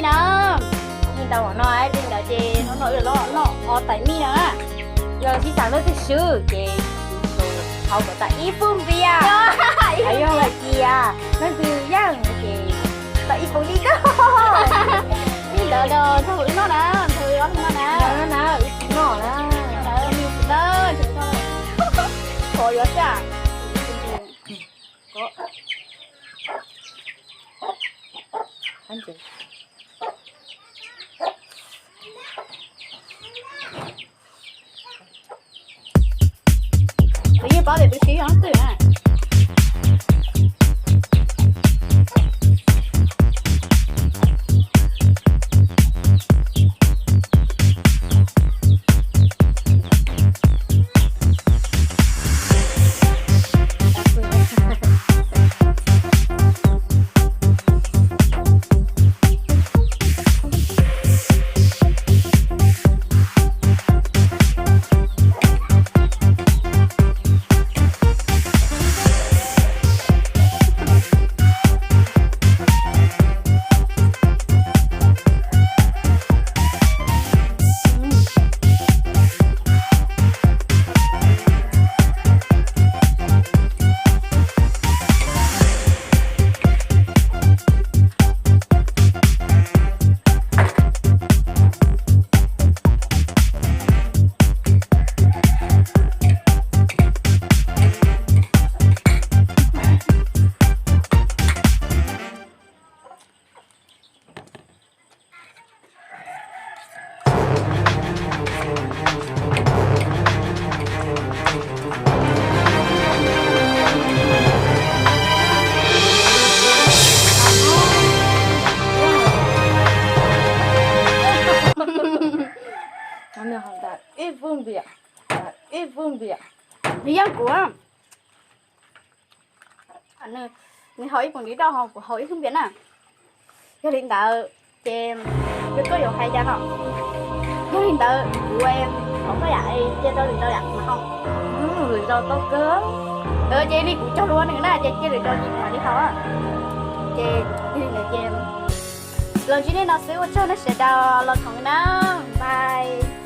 Na, li ntawd no, li ntawd ces hnub no wb los noj os tais mij na. Yog sib xav leej twg swb ces thov kom tau ib fub npias, yog hais tias leej twg yaj ces tau ib fub dib tag. Li ntawd los nrog wb noj na, nrog wb ob leeg noj na. Wb tsis noj na. Thov yuav saj. Kuv yeej paub tias tus tshiv yog leej twg na. Ib fub npias, ib fub npias, nws yeej kuv. Nws haus ib poom dib rau ho kuv haus ib fub npias na. Yog li ntawd ces yog koj yuav hais cas no? Yog li ntawd kuv thov koj yam cia rau lwm zaus yam kuv mam haus. Lwm zaus tau kawg. Ces li kuv cog lus rau nws na ces cia lwm zaus mam li haus. Ces yog li ntawd ces los ntsib nej no xwb, ua tsaug nej sawv daws los koom na. Bye.